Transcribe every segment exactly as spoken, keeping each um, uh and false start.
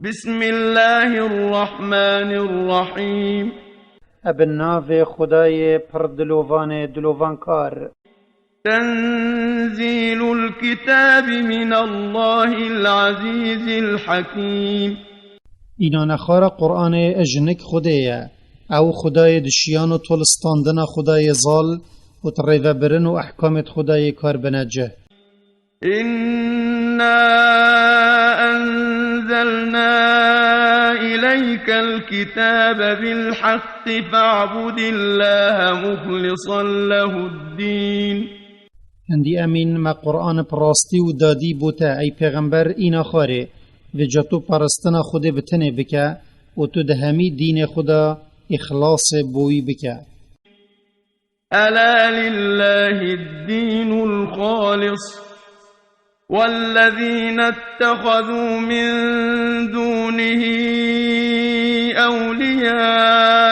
بسم الله الرحمن الرحيم. Ebe navê Xwedayê pir dilovanê dilovankar. تنزيل الكتاب من الله العزيز الحكيم. Înanexwara Qur'anê ji nik Xwedê ye. Ew Xwedayê dişiyan û tolistandina Xwedayê zal û di rêvebirin û ehkamê Xwedayê kar bine cih. إنا أنزلنا إليك الكتاب بالحق فاعبد الله مخلصا له الدين. Hindî emîn me Qur'an bi rastî û dadî bo te, ey pêxember, îna xwarê, vêca tu parastina Xwedê bi tenê bike û tu di hemî dînê xwe de îxlasê bo wî bike. ألا لله الدين الخالص والذين اتخذوا من دونه أولياء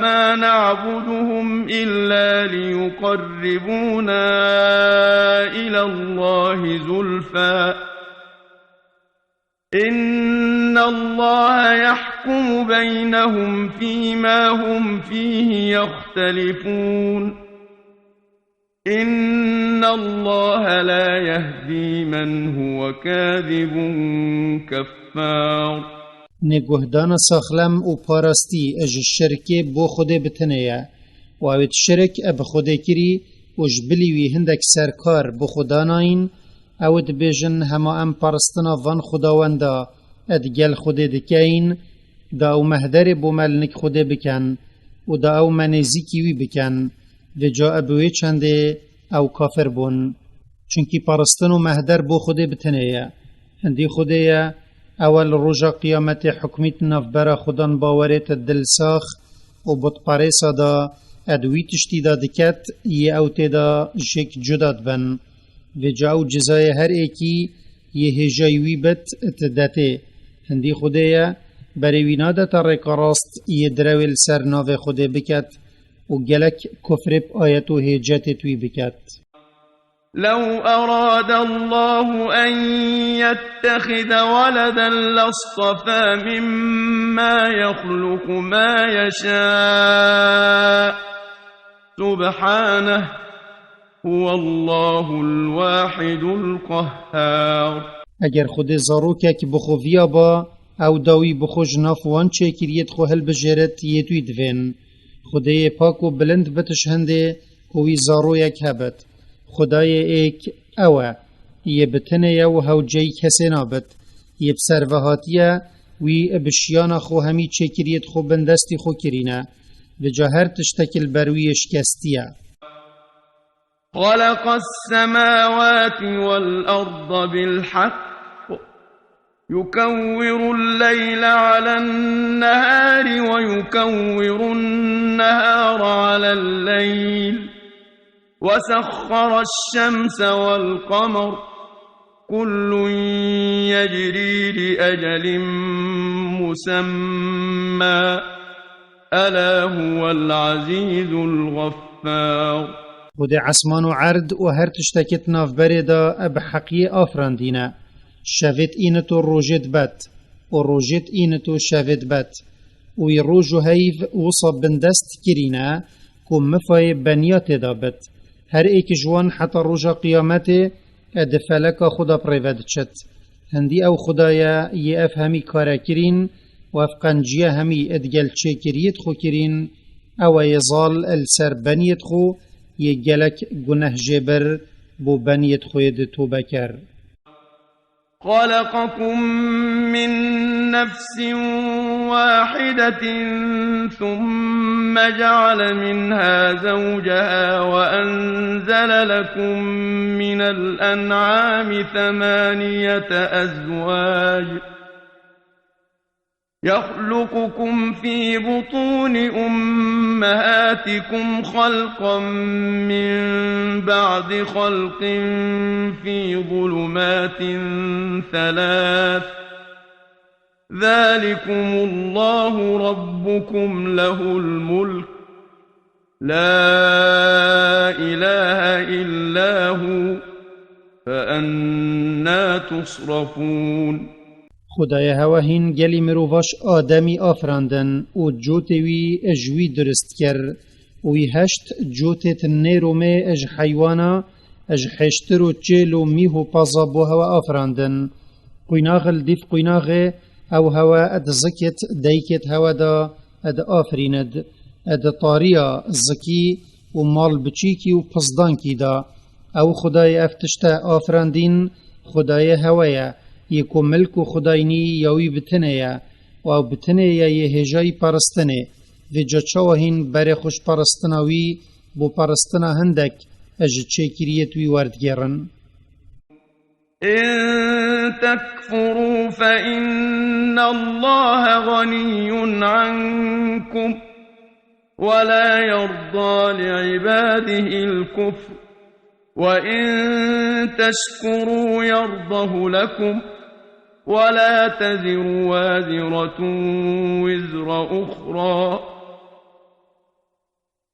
ما نعبدهم إلا ليقربونا إلى الله زلفى إن الله يحكم بينهم فيما هم فيه يختلفون إن الله لا يهدي من هو كاذب كفار. Nêguhdana saxlem û parastî ji şirkê bo Xwedê bi tenê ye. Û ew ê şirk bi Xwedê kirî û ji bilî wî hindek serkar bo xwe danayîn, ew ê dibêjin, hema em paristina van xwedawenda digel Xwedê dikeyin, da ew mehderê bo me li nik Xwedê bikin û da ew me nêzîkî wî bikin. Vêca bi wê çendê ew kafir bûn. Çunkî paristin û mehder bo Xwedê bi tenê ye. Hindî Xwedê ye, ew e li roja qiyametê hukmît navbera xwedan bawerêt dilsax û butperêsa da ed wî tiştî da diket, yê ew tê da jêk cuda dibin. Vêca ew cizayê her êkî yê hêjayî wî bit, ti detê. Hindî Xwedê ye, berê wî nadete rêka rast yê direwê li ser navê Xwedê biket û gelek kufrê bi ayet û hêcetê wî biket. لو أراد الله أن يتخذ ولدا لاصطفى مما يخلق ما يشاء سبحانه هو الله الواحد القهار. Eger Xwedê zarokek bi xwe viya ba, ew dawî bi xwe ji nav wan çêkiriyêt xwe hilbijêrit yê wî divên. Xwedê yê pak û bilind bitiş hindê ku wî zaroyek hebit. Xwedayê êk ew e, yê bi tenê ye û hewceyî kesê nabit. Yê bi ser ve hatiye, wî bi şiyana xwe hemî çêkiriyêt xwe bin destî xwe kirîne. Vêca her tiştekî li ber wî yê şikestî ye. خلق السماوات والأرض بالحق يكور الليل على النهار ويكور النهار على الليل وسخر الشمس والقمر كل يجري لأجل مسمى ألا هو العزيز الغفار. Xwedê esman û erd û her tiştekî di navberê de bi heqiyê afirandîne. Şevêt înit û rojêt bet û rojêt înit û şevêt bet. Û wî roj û heyv wisa bindest kirîne ku mifayê beniya tê de bit. Her êk ji wan heta roja qiyametê di feleka xwe de bi rê ve diçit. Hindî ew Xuda ye, yê ev hemî kare kirîn û ev qenciya hemî digel çêkiriyêt xwe kirîn, ew e yê zal li ser beniyêt xwe, yê gelek guneh jê bir bo beniyêt xwe yê di tobe ker. خلقكم من نفس واحدة ثم جعل منها زوجها وأنزل لكم من الأنعام ثمانية أزواج يخلقكم في بطون أمهاتكم خلقا من بعد خلق في ظلمات ثلاث ذلكم الله ربكم له الملك لا إله إلا هو فأنى تصرفون. Xwedayê hewe hîn gelî mirova ji Ademî afirandin û cotê wî ji wî dirist kir û wî heşt cotê tinê romê ji heywana ji hêştir û çêl û mîh û paza bo hewe afirandin. Quînax li dîv quînaxê ew hewe di zikêt deykêt hewe de di afirînid, di tariya zikî û mal biçîkî û pizdankî de. Ew Xwedayê ev tişte afirandîn, Xwedayê hewe ye, yê ku milk û xwedaynî ya wî bi tinê ye û ew bi tinê ye yê hêjayî paristinê. Vêca çawa hîn berê xwe ji paristina wî bo paristina hindek ji çêkiriyêt wî werdigêrin? إن تكفروا فإن الله غني عنكم ولا يرضى لعباده الكفر وإن تشكروا يرضه لكم ولا تزر وازرة وزر أخرى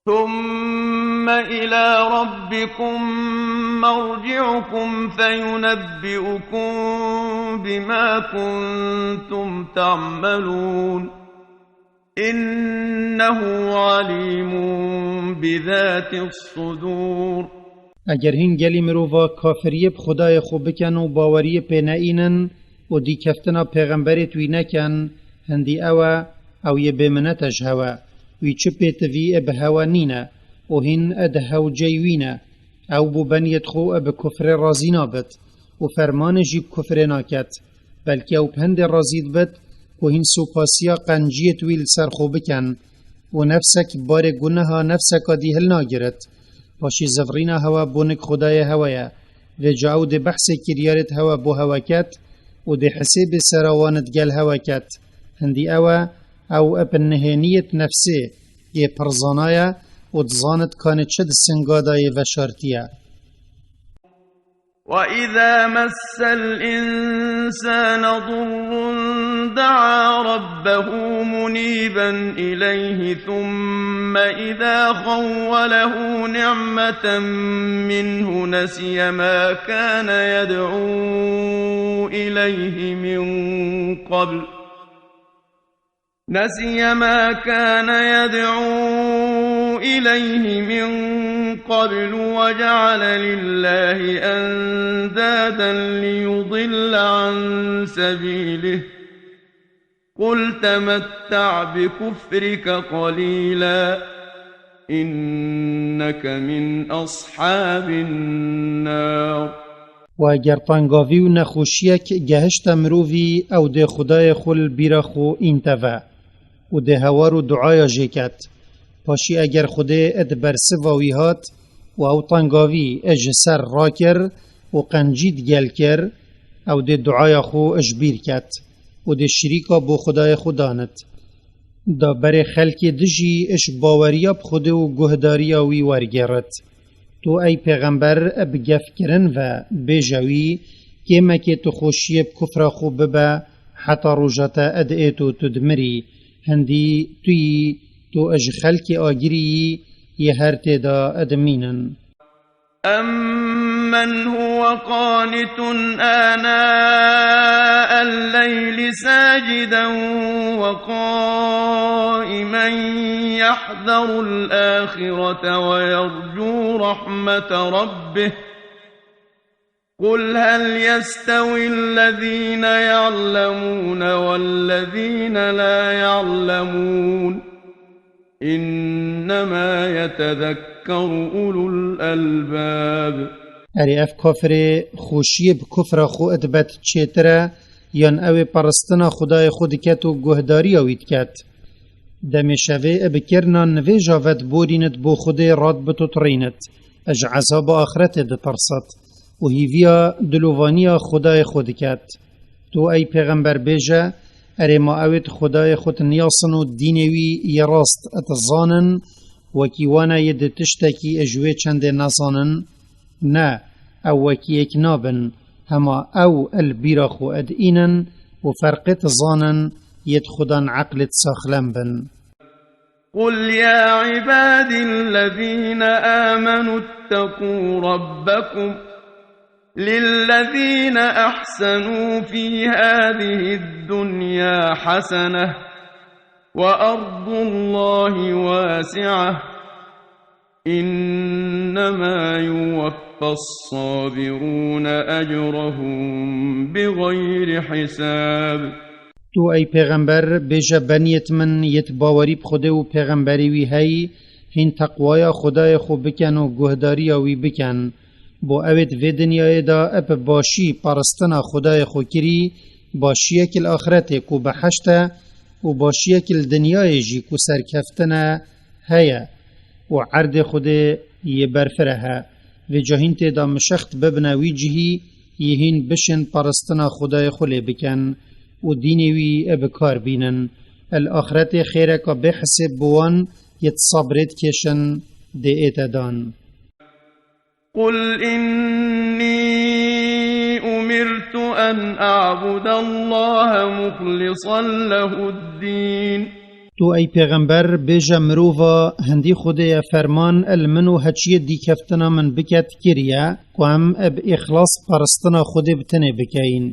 ثم إلى ربكم مرجعكم فينبئكم بما كنتم تعملون إنه عليم بذات الصدور. Eger hîn gelî mirova kafiriyê bi Xwedayê xwe bikin û baweriyê pê neînin û dîkeftina pêxemberêt wî nekin, hindî ew e, ew yê bêminet e ji hewe. Wî çi pêtivî ê bi hewe nîne û hîn ê di hewceyî wî ne. Ew bo beniyêt xwe ê bi kufrê razî nabit û fermanê jî bi kufrê naket. Belkî ew bi hindê razî dibit ku hîn sopasiya qenciyêt wî li ser xwe bikin û nefsek barê guneha nefseka dî hilnagirit. Paşî zivrîna hewe bonik Xwedayê hewe ye. Vêca ew dê behsê kiryarêt hewe bo hewe ket û dê hisêbê sera wan digel hewe ket. Hindî ew e, ew bi nihêniyêt nefsê yê pirzana ye û dizanit kanê çi di singa de yê veşartiye. وإذا مس الإنسان ضر دعا ربه منيبا إليه ثم إذا خوله نعمة منه نسي ما كان يدعو إليه من قبل نسي ما كان يدعو إليه من قبل وجعل لله أندادا ليضل عن سبيله قل تمتع بكفرك قليلا إنك من أصحاب النار. Û eger tengavî û nexweşiyek gehişte mirovî, ew dê Xwedayê xwe li bîra xwe înte ve û dê hewar û duaya jê ket. Paşî eger Xwedê di bersiva wî hat û ew tengavî ji ser rakir û qencî digel kir, ew dê duaya xwe ji bîr ket û dê şirîka bo Xwedayê xwe danit. Da berê xelkê dijî ji baweriya bi Xwedê û guhdariya wî wergêrit. Tu ey pêxember bi gefkirin ve bêje wî, kêmekê tu xweşiyê bi kufra xwe bibe heta roja te ed êt û tu dimirî. Hindî tu yî, tu ji xelkê agirî yî, yê her tê de dimînin. أمن هو قانت آناء الليل ساجدا وقائما يحذر الآخرة ويرجو رحمة ربه قل هل يستوي الذين يعلمون والذين لا يعلمون إنما يتذكر أولو الألباب. Erê ev kafirê xweşiyê bi kufra xwe dibet çêtir e, yan ew ê peristina Xwedayê xwe diket û guhdariya wî diket? Demê şevê bi kirina nivêja ve diborînit bo Xwedê radbitutirînit, ji ezaba axretê ditirsit û hîviya dilovaniya Xwedayê xwe diket. Tu ey pêxember bêje, erê ma ew ê di Xwedayê xwe diniyasin û dînê wî yê rast dizanin, wekî wan e yê di tiştekî ji wê çendê nezanin? Ne, ew wekî yek nabin, hema ew li bîra xwe diînin û ferqê dizanin yê di xwedan eqlêt saxlem bin. قل يا عبادي الذين آمنوا اتقوا ربكم للذين أحسنوا في هذه الدنيا حسنة وأرض الله واسعة إنما يوفى الصابرون أجرهم بغير حساب. Tu ey pêxember bêje, beniyêt min yêt bawerî bi Xwedê û pêxemberî wî hey, hîn teqwaya Xwedayê xwe bikin û guhdariya wî bikin. Bo ewêt vê dinyayê de ep başî paristina Xwedayê xwe kirî, başiyek li axretê ku behişt e û başiyek li dinyayê jî ku serkeftin e heye û erdê Xwedê yê berfireh e. Vêca hîn tê de mişext bibine wî cihî, yê hîn bişên paristina Xwedayê xwe lê bikin û dînê wî bi kar bînin. Li axretê xêreka bê hisêb bi wan yêt sabrê dikêşin dê ête dan. قل إني أمرت أن أعبد الله مخلصا له الدين. Tu ey pêxember bêje, mirova hindî Xwedê ye ferman el min û heçiyê dîkeftina min biket kiriye ku em eb îxlas paristina Xwedê bi tenê bikeyin.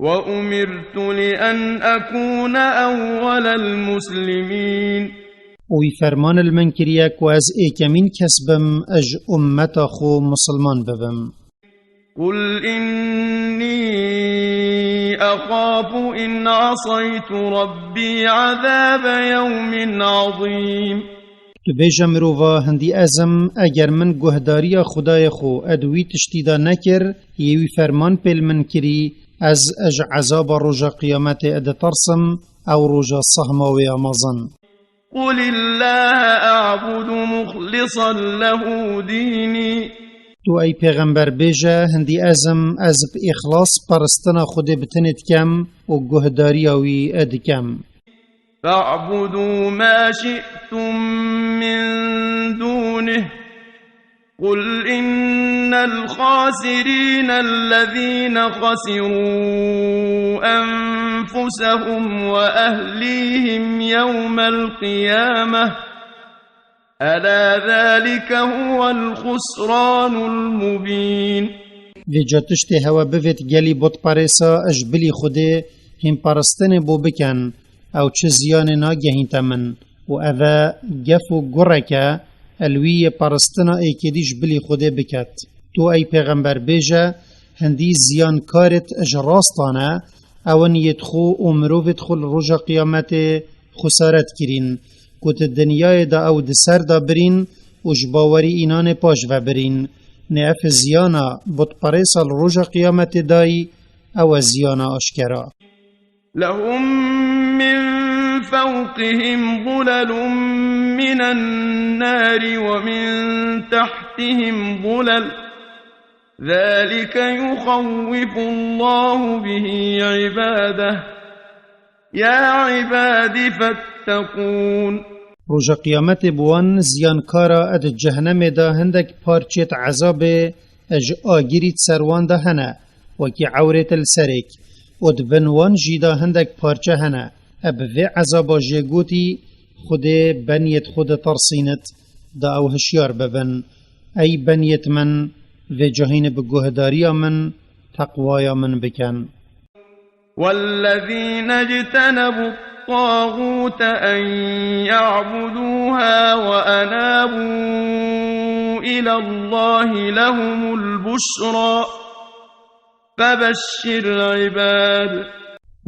وأمرت لأن أكون أول المسلمين. Û wî ferman li min kiriye ku ez êkemîn kes bim, ez ji ummeta xwe misilman bibim. قل إني أخاف إن عصيت ربي عذاب يوم عظيم. Tu bêje, mirova hindî ez im, eger min guhdariya Xwedayê xwe ed wî tiştî de nekir, yê wî ferman pêl min kirî, ez, ez ji ezaba roja qiyametê ditirsim, ew roja sehma wê ya mezin. قل الله أعبد مخلصا له ديني. Tu ey pêxember bêje, hindî ez im, ez bi îxlas paristina Xwedê bi tenê dikem û guhdariya wî dikem. فاعبدوا ما شئتم من دونه قل إن الخاسرين الذين خسروا أنفسهم وأهليهم يوم القيامة ألا ذلك هو الخسران المبين. Vêca tiştê hewe bivêt gelî botperêsa ji bilî Xwedê hîn paristinê bo bikin, ew çi ziyanê nagehînte min û ev e gef û gureke el wî yê paristina êkê dî ji bilî Xwedê biket. Tu ey pêxember bêje, hindî ziyankarêt ji rastan e, ew in yêt xwe û mirovêt xwe li roja qiyametê xusare dikirîn, ku di dinyayê de ew di ser de birîn û ji bawerî înanê paş ve birîn. Nê ev ziyana butperêsa li roja qiyametê dayî, ew e ziyana aşkera. لهم من فوقهم ظلل من النار ومن تحتهم ظلل ذلك يخوف الله به عباده يا عباد فاتقون. Roja qiyametê bi wan ziyankara ed cehenemê de hindek parçêt ezabê ji agirî ser wan de hene, wekî ewrêt li serêk, û di bin wan jî de hindek parçe hene. E bi vê ezaba jê gotî, Xwedê beniyêt xwe ditirsînit, da ew hişyar bibin. Ey beniyêt min, vê cahînê bi guhdariya min, teqwaya min bikin. والذين اجتنبوا الطاغوت أن يعبدوها وأنابوا إلى الله لهم البشرى فبشر عباد.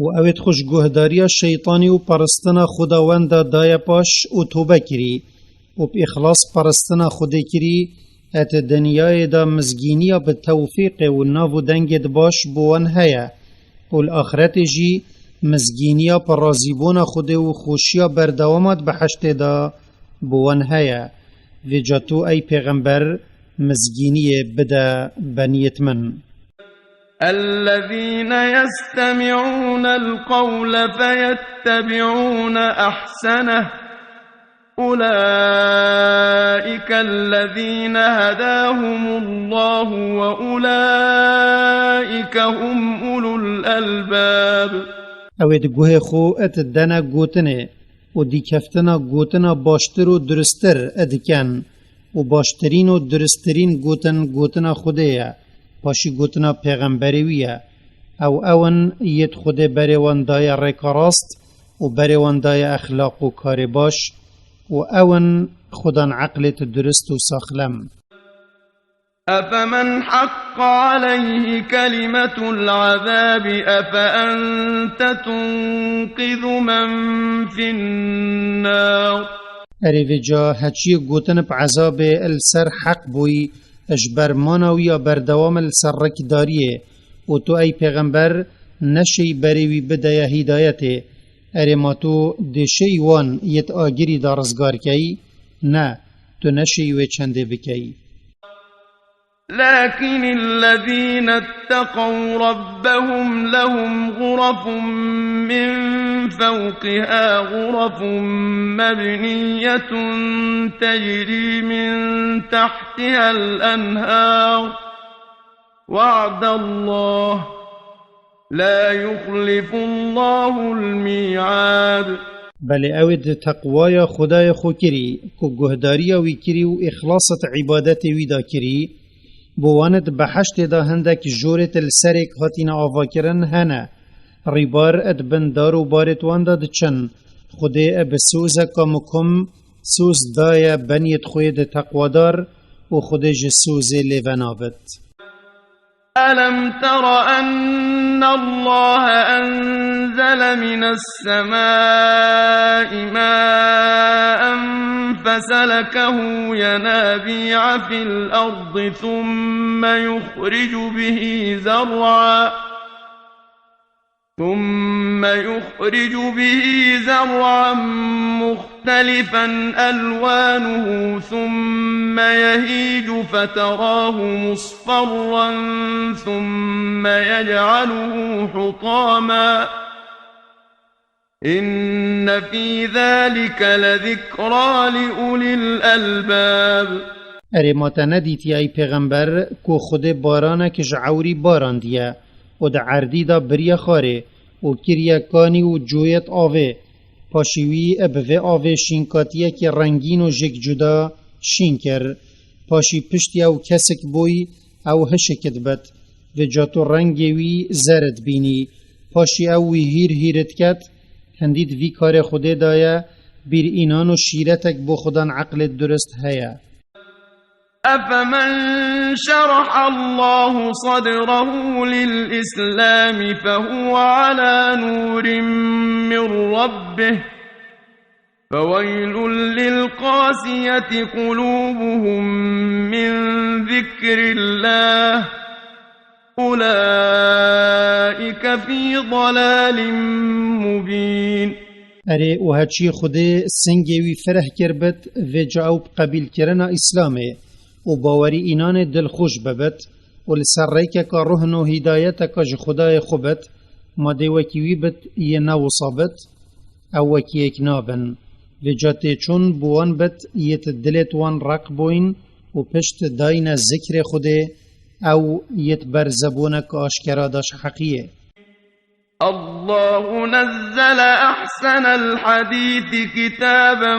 û ewêt xwe ji guhdariya şeytanî û paristina xwedawenda daye paş û tobe kirî û bi îxlas paristina Xwedê kirî, et dinyayê de mizgîniya bi tewfîqê û nav û dengêt baş bo wan heye û li axretê jî mizgîniya bi razîbûna Xwedê û xweşiya berdewama di behiştê de bo wan heye. Vêca tu ey pêxember mizgîniyê bide beniyêt min. الذين يستمعون القول فيتبعون أحسنه أولئك الذين هداهم الله وأولئك هم أولو الألباب. Ew ê di guhê xwe et dene gotinê û dîkeftina gotina baştir û duristir dikin û baştirîn û duristirîn gotin gotina Xwedê ye. Paşî gotina pêxemberê wî ye. Ew ew in yêt Xwedê berê wan daye rêka rast û berê wan daye exlaq û karê baş û ew in Xwedan eqlêt durist û saxlem. أفمن حق عليه كلمة العذاب أفأنت تنقذ من في النار. Erê vêca heçiyê gotin bi ezabê li ser heq bûyî, ji ber mana wî ya berdewam li ser rikdariyê û tu ey pêxember neşêyî berê wî bideye hîdayetê. Erê ma tu dê şêyî wan yêt agirî da rizgar keyî? Ne, tu neşêyî wê çendê bikeyî. لكن الذين اتقوا ربهم لهم غرف من فوقها غرف مبنية تجري من تحتها الأنهار وعد الله لا يخلف الله الميعاد. Belê ew ê di teqwaya Xwedayê xwe kirî, ku guhdariya wî kirî û îxlas di îbadetê wî de kirî, bo wan di behiştê de hindek jorêt li serêk hatine avakirin hene. Rîbar di bin dar û barêt wan de diçin. Xwedê bi sozeka mukim soz daye beniyêt xwe yê di teqwadar û Xwedê ji sozê lêve nabit. ألم تر أن الله أنزل من السماء ماء فسلكه ينابيع في الأرض ثم يخرج به زرعا ثم يخرج به زرعا مختلفا ألوانه ثم يهيج فتراه مصفرا ثم يجعله حطاما إن في ذلك لذكرى لأولي الألباب. Erê ma te nedîtiye ey pêxember, ku Xwedê baranek ji ewrî barandiye û di erdî de biriye xarê û kiriye kanî û coyêt avê. Paşî wî bi vê avê şînkatiyekî rengîn û jêk cuda şîn kir. Paşî piştî ew kesik bûy, ew hişik dibit. Vêca tu rengê wî zer dibînî. Paşî ew wî hîr hîr diket. Hindî di vî karê Xwedê de ye, bîr înan û şîretek bo Xwedan eqlê durist heye. أفمن شرح الله صدره للإسلام فهو على نور من ربه فويل للقاسية قلوبهم من ذكر الله أولئك في ضلال مبين. Erê û heçî Xwedê singê wî fireh kir bit, vêca ew bi qebîlkirina Îslamê û bawerî înanê dilxweş bibit û li ser rêkeka ruhin û hîdayeteka ji Xwedayê xwe bit, ma dê wekî wî bit yê ne wisa bit? Ew wekî yek nabin. Vêca tê çûn bi wan bit yêt dilêt wan req bûyn û pişt dayne zikrê Xwedê, ew yêt berzebûnek aşkera da ji heqiyê. الله نزل أحسن الحديث كتابا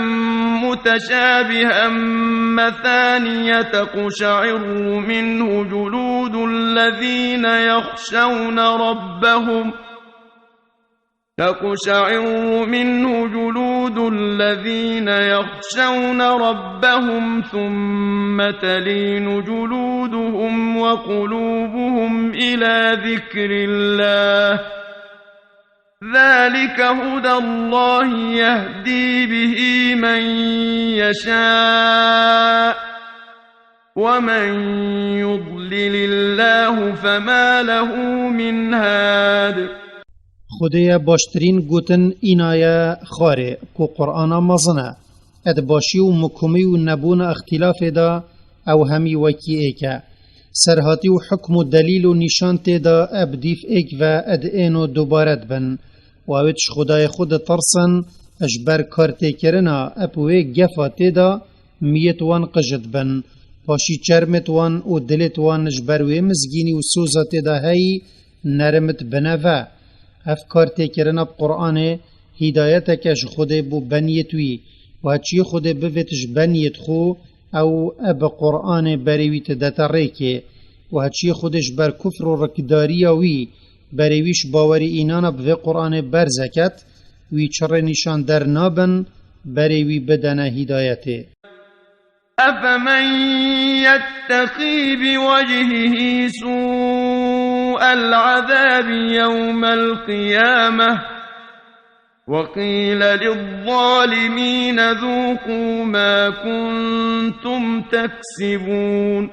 متشابها مثانية تقشعر منه جلود الذين يخشون ربهم تقشعر منه جلود الذين يخشون ربهم ثم تلين جلودهم وقلوبهم إلى ذكر الله ذلك هدى الله يهدي به من يشاء ومن يضلل الله فما له من هاد. Xwedê ye baştirîn gotin îna ye xwarê, ku Qur'ana mezin e. Ed başî û mukumî û nebûna îxtîlafê de ew hemî wekî êk e. Serhatî û hukm û delîl û nîşan tê de eb dîf êk ve ed êno dubare dibin. Û ew ê ji Xwedayê xwe ditirsin, ji ber kartêkirina eb wê gefa tê de miyêt wan qij dibin. Paşî çermêt wan û dilêt wan ji ber wê mizgînî û soza tê de heyî nerimit bine ve. Ev kar têkirina bi Qur'anê hîdayeteke ji Xwedê bo beniyêt wî. Û heçiyê Xwedê bivêt ji beniyêt xwe, ew e bi Qur'anê berê wî didete rêkê. Û heçiyê Xwedê ji ber kufr û rikdariya wî, berê wî ji bawerî înana bi vê Qur'anê berze ket, wî çi rê nîşan der nabin, berê wî bidene hîdayetê. أفمن يتقي بوجهه سوء العذاب يوم القيامة وقيل للظالمين ذوقوا ما كنتم تكسبون.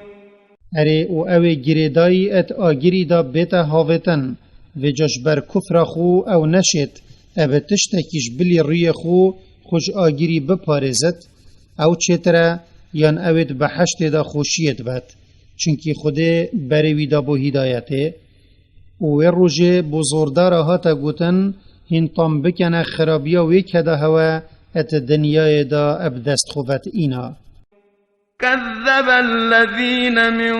Erê û ew ê girêdayî et agirî de bête havêtin, vêca ji ber kufra xwe ew neşêt, ebe tiştekî ji bilî rûyê xwe xwe ji agirî biparêzit, ew çêtir e, yan ew ê di beheştê de xweşiyê dibet, çunkî Xwedê berê wî dabû hîdayetê. Û wê rojê bo zordara hate gotin, hîn tam bikene xirabiya wê keda hewe et dinyayê de eb dest xwe vet îna. كذب الذين من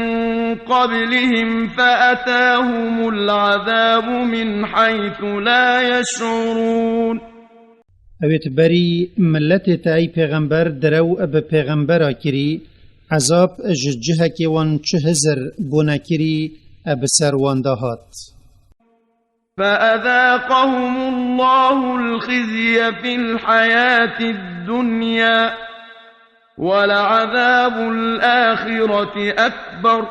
قبلهم فأتاهم العذاب من حيث لا يشعرون. Ewêt berî milletê te ey pêxember direw bi pêxembera kirî, ezab ji cihekê wan çi hizir bûne kirî e bi ser wan de hat. فأذاقهم الله الخزي في الحياة الدنيا ولعذاب الآخرة أكبر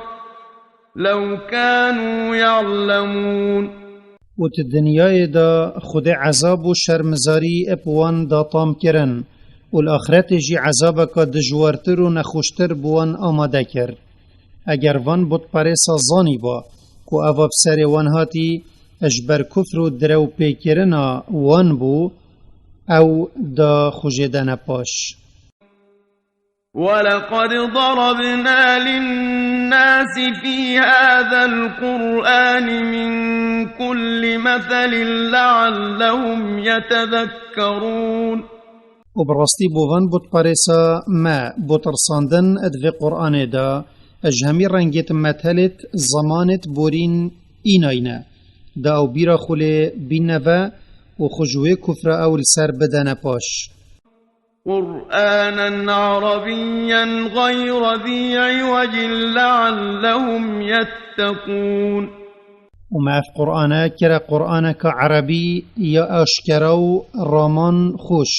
لو كانوا يعلمون. Û di dinyayê de Xwedê ezab û şermizarî eb wan da tam kirin û li axretê jî ezabeka dijwartir û nexweştir bi wan amade kir. Eger van butperêsa zanîba ku eva bi serê wan hatî, ji ber kufr û direwpêkirina wan bû, ew da xwe jê dene paş. ولقد ضربنا للناس في هذا القرآن من كل مثل لعلهم يتذكرون. Û bi rastî bo van butperêsa me bo tirsandin di vê Qur'anê de ji hemî rengêt methelêt zamanêt borîn înayne, da ew bîra xwe lê bînne ve û xwe ji wê kufra ew li ser bidene paş. قرآنا عربيا غير ذي عوج لعلهم يتقون. Û me ev Qur'ane kire Qur'aneke erebî ya aşkera û raman xweş.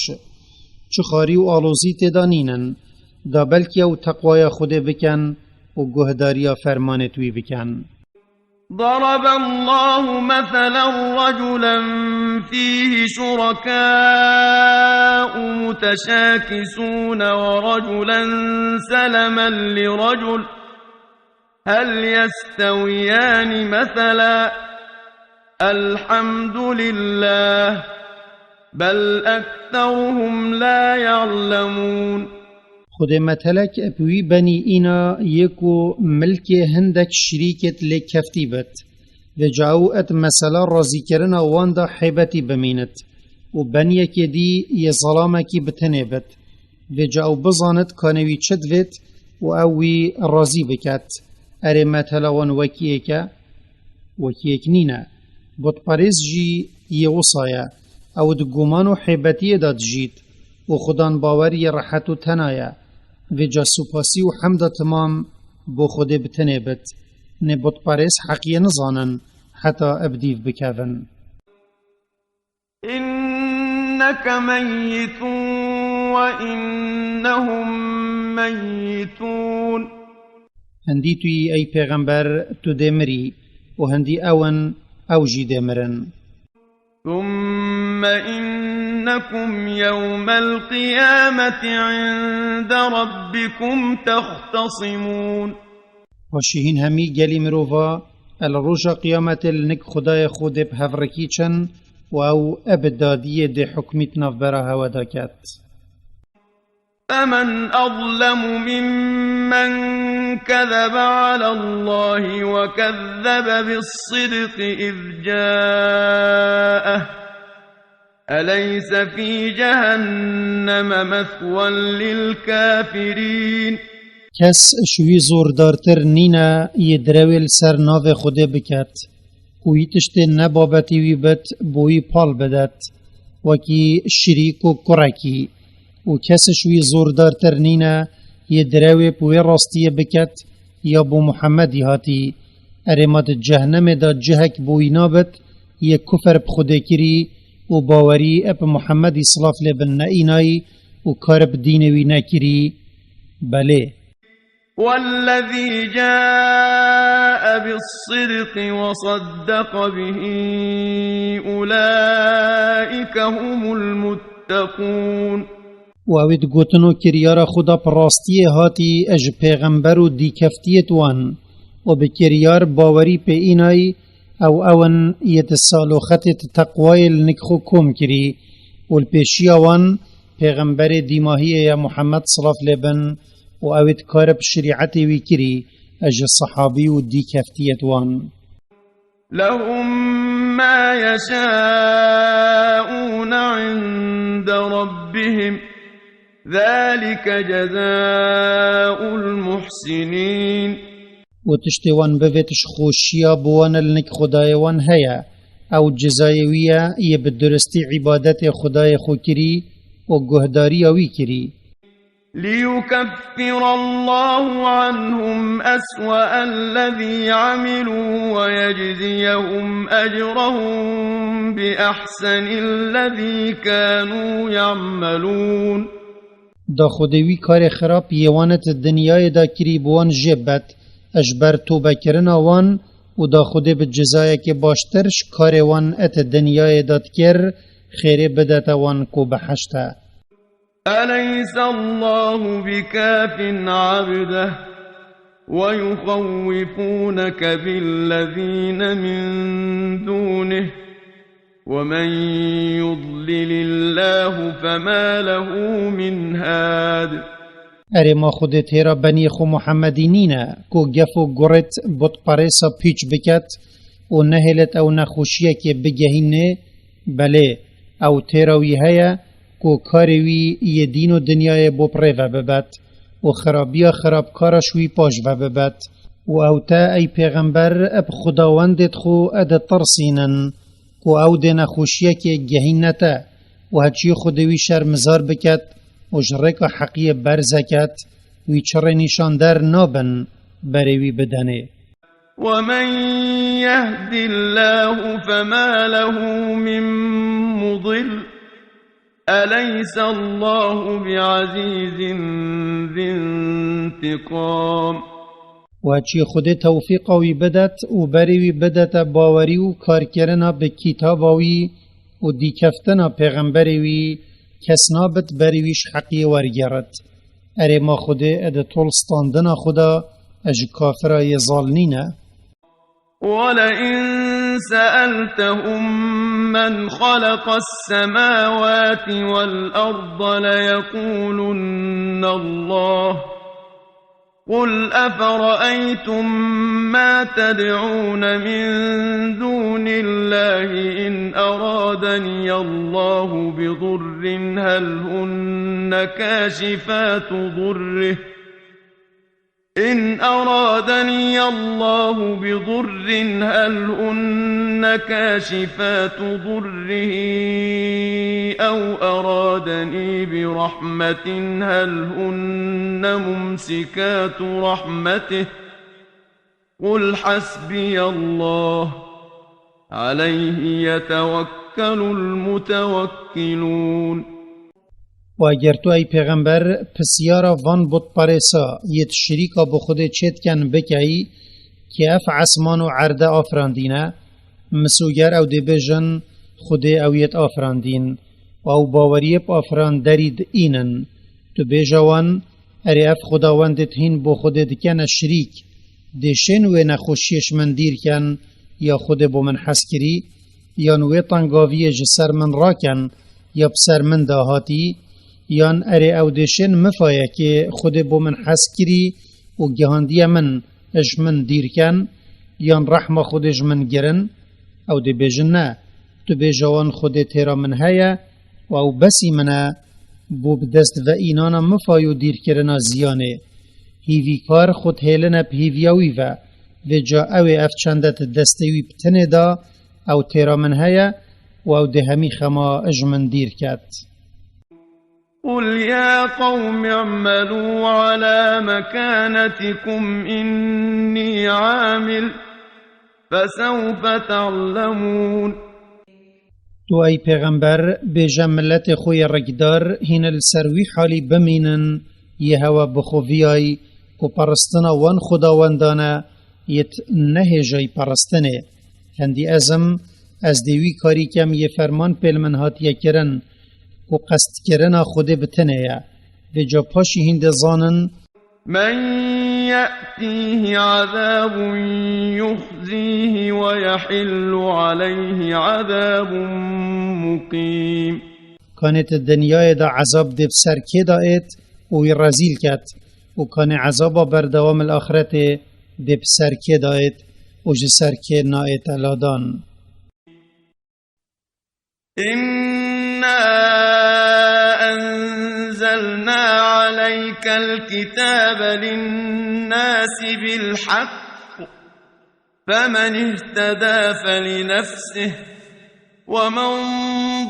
Çi xarî û alozî tê de nînin, da belkî ew teqwaya Xwedê bikin û guhdariya fermanêt wî bikin. ضرب الله مثلا رجلا فيه شركاء متشاكسون ورجلا سلما لرجل هل يستويان مثلا الحمد لله بل أكثرهم لا يعلمون. Xwedê metelek bi wî benî îna yê ku milkê hindek şirîkêt lê keftî bit. Vêca ew et mesela razîkirina wan da heybetî bimînit û beniyekê dî yê zelamekî bi tenê bit. Vêca ew bizanit kanê wî çi divêt û ew wî razî biket. Erê metela wan wekî yek e? Wekî yek nîne. Butperêz jî yê wisa ye. Ew di guman û heybetiyê de dijît û xudan bawer yê rehet û tena ye. Vêca supasî û hemda timam bo Xwedê bi tenê bit. Nê butperêz heqiyê nizanin heta eb dîv bikevin. إنك ميت وإنهم ميتون. Hindî tu yî ey pêxember, tu dê mirî û hindî ew in, ew jî dê mirin. ثم إنكم يوم القيامة عند ربكم تختصمون. Paşî hîn hemî gelî mirova el roja qiyametê li nik Xwedayê xwe dê bi hev rikîçin û ew eb dadiyê dê hukmî di navbera hewe de ket. فمن أظلم ممن كذب على الله وكذب بالصدق إذ جاءه أليس في جهنم مثوى للكافرين. Kes ji wî zordartir nîne yê direwê li ser navê Xwedê biket û wî tiştê ne babetî wî bit bo wî pal bidet, wekî şirîk û kurekî. Û kes ji wî zordartir nîne yê direwê bi wê rastiyê biket ya bo Muhemmedî hatî. Erê ma di cehnemê de cihek bo wî nabit, yê kufer bi Xwedê kirî û bawerî bi Muhemmedî silav lê bin neînayî û kar bi dînê wî nekirî. Belê. والذي جاء بالصدق وصدق به أولئك هم المتقون. Û ew ê di gotin û kiryara xwe de bi rastiyê hatî ji pêxember û dîkeftiyê di wan û bi kiryar bawerî pê înayî, ew ew in yê di saloxetê di teqwayê li nik xwe kom kirî û li pêşiya wan pêxemberê dîmahiyê ye Muhammed silav lê bin û ew ê di kar bi şerîetê wî kirî ji sehabî û dîkeftiyê di wan. لهم ما يشاءون عند ربهم ذلك جزاء المحسنين. û tiştê wan bivêt ji xweşiya bi wan li nik Xwedayê wan heye. Ew cezayê wî ye yê bi duristî îbadetê Xwedayê xwe kirî û guhdariya wî kirî. ليكفر الله عنهم أسوأ الذي عملوا ويجزيهم أجرهم بأحسن الذي كانوا يعملون. Da Xwedê wî karê xirab yê wan di dinyayê de kirî bi wan jê bet, ji ber tobekirina wan û da Xwedê bi cezayekê baştir ji karê wan di dinyayê de dikir, xêrê bidete wan ku behişt e. أليس الله بكاف عبده ويخوفونك بالذين من دونه ومن يضلل الله فما له من هاد. Erê ma Xwedê têra beniyê xwe Muhemmedî nîne ku gef û gurêt butperêsa pîç biket û nehêlet ew nexweşiyekê bigehînê? Belê, ew têra wî heye ku karê wî yê dîn û dinyayê bo bi rê ve bibet û xirabiya xirabkara ji wî paş ve bibet. Û ew te, ey pêxember, bi xwedawendêd xwe ditirsînin ku ew dê nexweşiyekê gehîne te û heçî Xwedê wî şermizar biket û ji rêka heqiyê berzeket, wî çirê nîşander nabin berê wî bidenê. ومن يهد الله فما له من مضل، أليس الله بعزيز ذي انتقام. Û heçî Xwedê tewfîqa wî bidet û berê wî bidete bawerî û karkirina bi kitaba wî û dîkeftina pêxemberê wî, kes nabit berê wî ji heqiyê wergêrit. Erê ma Xwedê di tol standina xwe de ji kafira yê zal nîne. ولئن سألتهم من خلق السماوات والأرض ليقولن الله، قل أفرأيتم ما تدعون من دون الله إن أرادني الله بضر هل هن كاشفات ضره، إن أرادني الله بضر هل هن كاشفات ضره أو أرادني برحمة هل هن ممسكات رحمته، قل حسبي الله، عليه يتوكل المتوكلون. Û eger tu, ey pêxember, pisyara van butperêsa yê di şirîka bi Xwedê çêdikin bikeyî, kê ev esman û erde afirandîne, misûger ew dê bêjin, Xwedê ew yêt afirandîn û ew baweriyê bi afiranderî diînin. Tu bêje wan, erê ev xwedawendêt hîn bo Xwedê dikene şirîk, dê şên wê nexweşiyê ji min dîr ken, ya Xwedê bo min hez kirî, yan wê tengaviyê ji ser min raken, ya bi ser min de hatî, yan erê ew dê şên mifayekê Xwedê bo min hez kirî û gihandiye min ji min dîr ken, yan rehma Xwedê ji min girin? Ew dê bêjin ne. Tu bêje wan, Xwedê têra min heye û ew besî min e, bo bi dest ve înana mifay û dîrkirina ziyanê. Hîvîkar xwe dihêline bi hîviya wî ve, vêca ew ê ev çende di destê wî bi tinê da, ew têra min heye û ew dê hemî xema ji min dîr ket. قل يا قوم اعملوا على مكانتكم إني عامل فسوف تعلمون. Tu ey pêxember bêje miletê xwe yê rikdar hîne li ser wî halî bimînin, yê hewe bi xwe viyay ku peristina wan xudawendan e, yê t-, nehêjay peristinê. Hindî ez im, ez dê wî karî kem yê ferman pêl min hatiye kirin, ku qestkirina Xwedê bi tinê ye. Vêca paşî hîn dê zanin, من يأتيه عذاب يخزيه ويحل عليه عذاب مقيم. Kanê di dinyayê de ezab dê bi ser kê de êt û wî rezîl ket û kanê ezaba berdewam li axretê dê bi ser kê de êt û ji ser kê naête ladan. إنا أنزلنا عليك الكتاب للناس بالحق فمن اهتدى فلنفسه ومن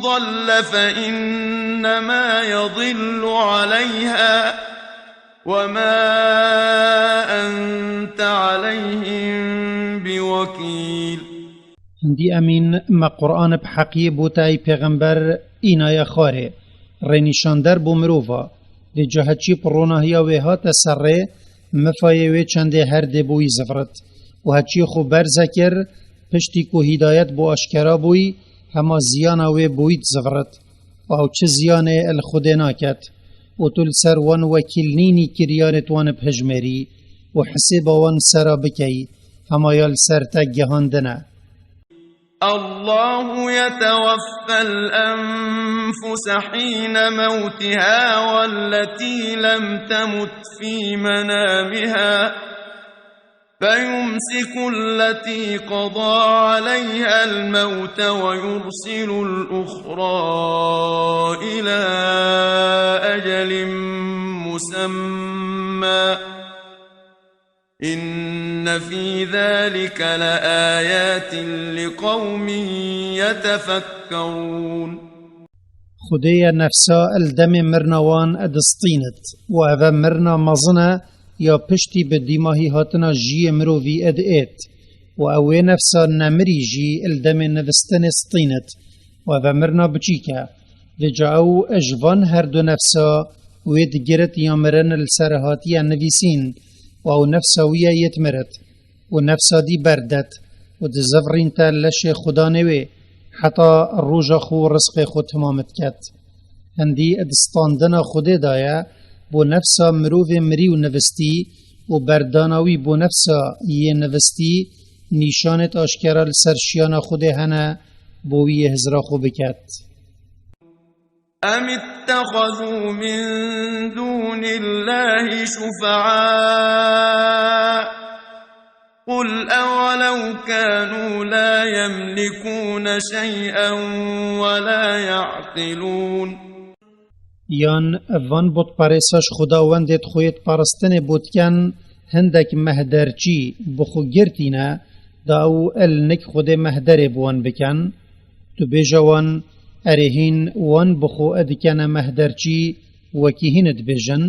ضل فإنما يضل عليها وما أنت عليهم بوكيل. Hindî emîn me Qur'an bi heqiyê bo te ey pêxember înaye xwarê, rênîşander bo mirova. Vêca heçî bi ronahiya wê hate ser rê, mifayê wê çendê her dê bo wî zivrit. Û heçî xwe berze kir, piştî ku hîdayet bo aşkera bûyî, hema ziyana wê bo wî dizivrit. Û ew çi ziyanê li Xwedê naket. Û tu li ser wan wekîl nînî kiryanê wan bi hijmêrî û hisêba wan sera bikeyî, hema ya li ser te gihandin e. الله يتوفى الأنفس حين موتها والتي لم تمت في منامها فيمسك التي قضى عليها الموت ويرسل الأخرى إلى أجل مسمى إن في ذلك لآيات لقوم يتفكرون. Xwedê ye nefsa li demê mirina wan distînit û ev e mirina mezin e ya piştî bi dîmahî hatina jiyê mirovî êt û ew wê nefsa nemirî jî li demê nivistinê stînit û ev e mirina biçîk e. Vêca ew ji van her du nefsa wê digirit ya mirin li ser hatiye nivîsîn û ew nefsa wî ye yê dimirit. Û nefsa dî berdet û dizivrînte leşê xudanê wê heta roja xwe û rizqê xwe timam diket. Hindî di standina Xwedê de ye bo nefsa mirovê mirî û nivistî û berdana wî bo nefsa yê nivistî nîşanêt aşkera li ser şiyana Xwedê hene bo wî yê hizra xwe biket. أم اتخذوا من دون الله شفعاء قل أولو كانوا لا يملكون شيئا ولا يعقلون. Yan van butperêsa ji xwedawendê di xwe yê diparistinê bo diken hindek mehderçî bi xwe girtîne, da ew el nik Xwedê mehderê bi wan biken? Tu bêje wan, erê hîn wan bi xwe dikene mehderçî wekî hîn dibêjin,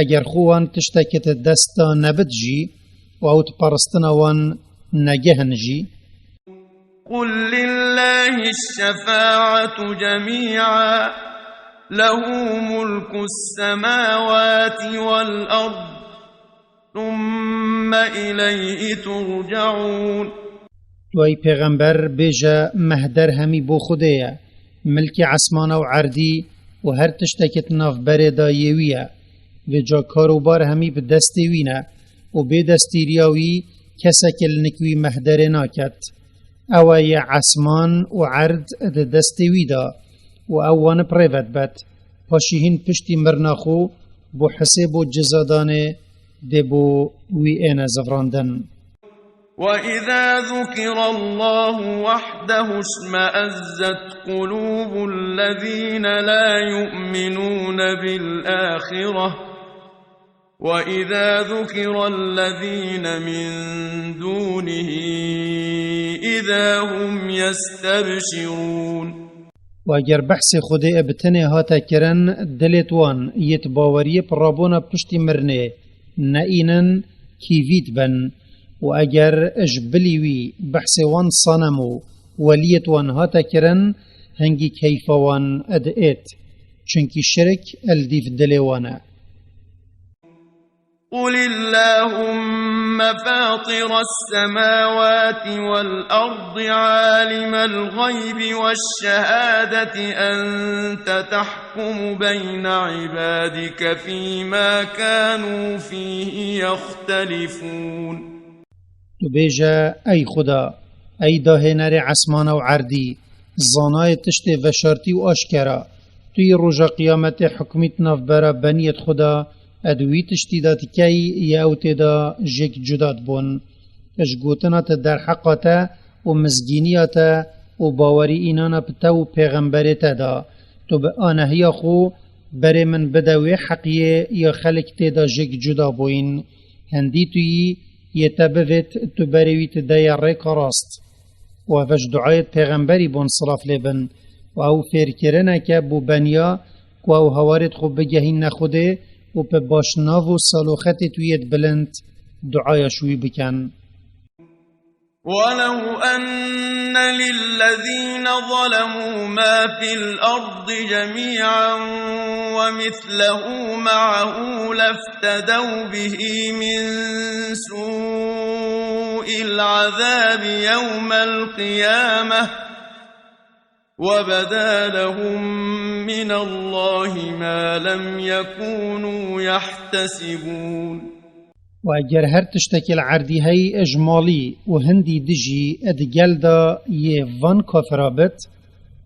eger xwe wan tiştekî di dest de nebit jî û ew diparistina wan negehin jî. قل لله الشفاعة جميعا له ملك السماوات والأرض ثم إليه ترجعون. Tu ey pêxember bêje, mehder hemî bo Xwedê ye, milkê esmana û erdî û her tiştekî di nav berê de yê wî ye. Vêca kar û bar hemî bi destê wî ne û bê destîriya wî kesek li nik wî mehderê naket. Ew e yê esman û erd di destê wî de û ew wan bi rê ve dibet. Paşî hîn piştî mirina xwe bo hisêb û cizadanê dê bo wî êne zivrandin. وإذا ذكر الله وحده اشمأزت قلوب الذين لا يؤمنون بالآخرة وإذا ذكر الذين من دونه إذا هم يستبشرون. Û eger behsê Xwedê bi tenê hate kirin, dilêt wan yêt baweriyê pirabûna piştî mirinê neînin, kîvît bin. Û eger ji bilî wî behsê wan sanem û weliyêt wan hate kirin, hingî keyfa wan ed êt. Çunkî şirik el dîv dilê wan e. قل اللهم فاطر السماوات والأرض عالم الغيب والشهادة أنت تحكم بين عبادك فيما كانوا فيه يختلفون. Tu bêje, ey Xuda, ey dahênerê esmana û erdî, zanayê tiştê veşartî û aşkera, tu yî roja qiyametê hukmît navbera beniyêt Xuda, ed wî tiştî de tikey yê ew tê de jêk cuda dibûn. Ji gotina te derheqa te û mizgîniya te û bawerî înana bi te û pêxemberê te de. Tu bi anehiya xwe berê min bide wê heqiyê ya xelk tê de jêk cuda bûyîn. Hindî tu yî yê te bivêt, tu berê wî tu deye rêka rast. Û ev ji duayê pêxemberî bûn, silav lê bin. Û ew fêrkirineke bû beniya ku ew hewarêt xwe bigehînne Xwedê û bi başnav û saloxetê tu yêt bilind duaya ji wî bikin. ولو أن للذين ظلموا ما في الأرض جميعا ومثله معه لافتدوا به من سوء العذاب يوم القيامة وبدا لهم من الله ما لم يكونوا يحتسبون. Û eger her tiştekî li erdî hey ji malî û hindî dijî di gel de yê van kafira bit,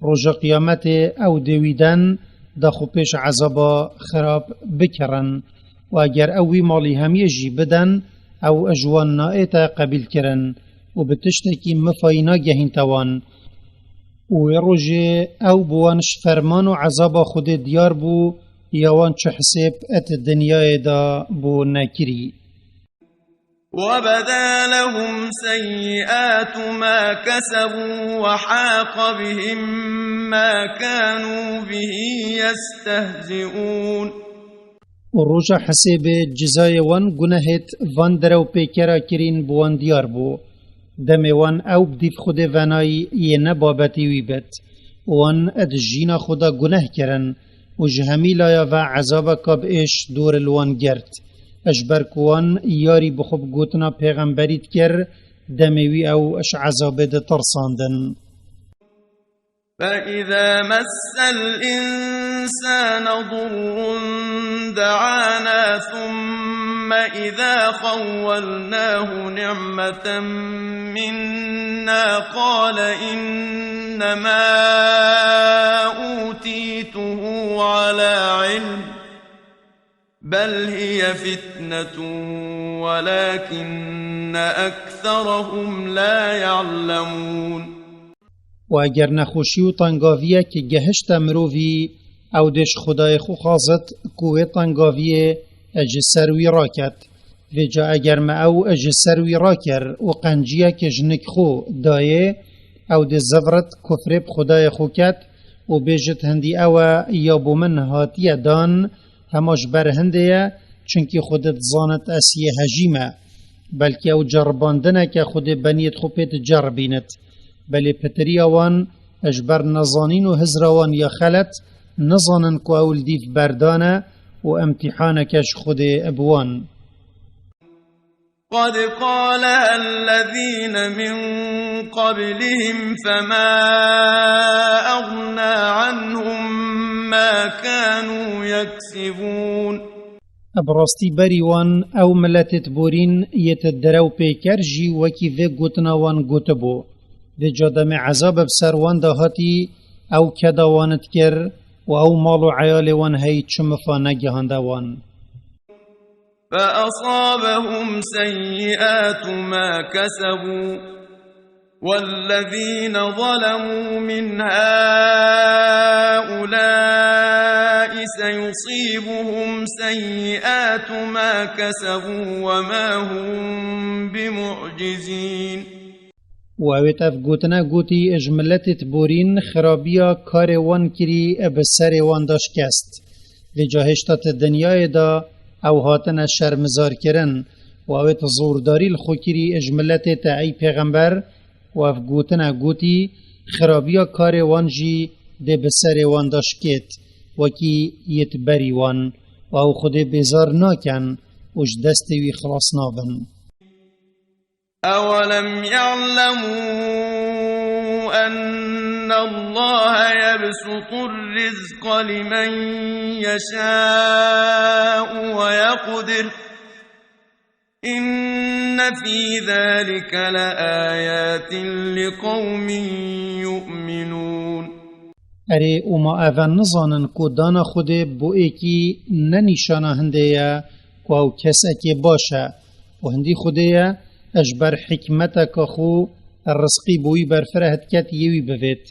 roja qiyametê ew dê wî den da xwe pêş ezaba xirab bikirin. Û eger ew wî malî hemiyê jî bidin, ew ji wan naête qebîlkirin û bi tiştekî mifayî nagehînte wan. Û wê rojê ew bi wan ji ferman û ezaba Xwedê diyar bû, ya wan çi hisêb et dinyayê de bû nekirî. وبدا لهم سيئات ما كسبوا وحاق بهم ما كانوا به يستهزئون. Û roja hisêbê cizayê wan gunehêt van derew pêkera kirîn bi wan diyar bû. Demê wan ew bi dîv Xwedê venayî yê ne babetî wî bit. Wan di jîna xwe de guneh kirin û ji hemî laya ve ezabeka bi êş dor li wan girt. Ji ber ku wan yarî bi xwe bi gotina pêxemberî dikir, demê wî ew ji ezabê ditirsandin. فإذا مس الإنسان ضر دعانا ثم إذا خولناه نعمة منا قال إنما أوتيته على علم بل هي فتنة ولكن أكثرهم لا يعلمون. û eger nexweşî û tengaviyek gehişte mirovî, ew dê ji Xwedayê xwe xwazit ku wê tengaviyê ji ser wî raket. Vêca eger me ew ji ser wî rakir û qenciyek ji nik xwe dayê, ew dê zivrit kufrê bi Xwedayê xwe ket û bêjit hindî ew e ya bo min hatiye dan, hema ji ber hindê ye, çunkî Xwedê dizanit ez yê hejî me. Belkî ew ceribandineke Xwedê beniyêt xwe pê diceribînit. Belê pitiriya wan ji ber nezanîn û hizra wan ya xelet, nizanin ku ew li dîv berdan e û imtîhaneke ji Xwedê bi wan. قد قالها الذين من قبلهم فما أغنى عنهم ما كانوا يكسبون. Bi rastî berî wan ew miletêt borîn yêt derew pêker jî wekî vê gotina wan gotibû. Vêca demê ezab bi ser wan de hatî, ew keda wan dikir û ew mal û eyalê wan hey çi mifa negihande wan. فأصابهم سيئات ما كسبوا والذين ظلموا من هؤلاء سيصيبهم سيئات ما كسبوا وما هم بمعجزين. Û ew ê ev gotine gotî ji miletê borîn, xirabiya karê wan kirî bi serê wan da şikest. Vêca hêşta ti dinyayê de ew hatine şermizarkirin û ew ê zordarî li xwe kirî ji miletê te ey pêxember, û ev gotine gotî, xirabiya karê wan jî dê bi serê wan de şikêt, wekî yê ti berî wan, û ew Xwedê bêzar nakin û ji destê wî xilas nabin. أولم يعلموا أن الله يبسط الرزق لمن يشاء ويقدر إن في ذلك لآيات لقوم يؤمنون. Erê, û ma ev nizanin ku dana Xwedê bo êkî ne nîşana hindê ye ku ew kesekê baş e, û hindî Xwedê ye ji ber hikmeteke xwe rizqî bo wî berfireh diket yê wî bivêt,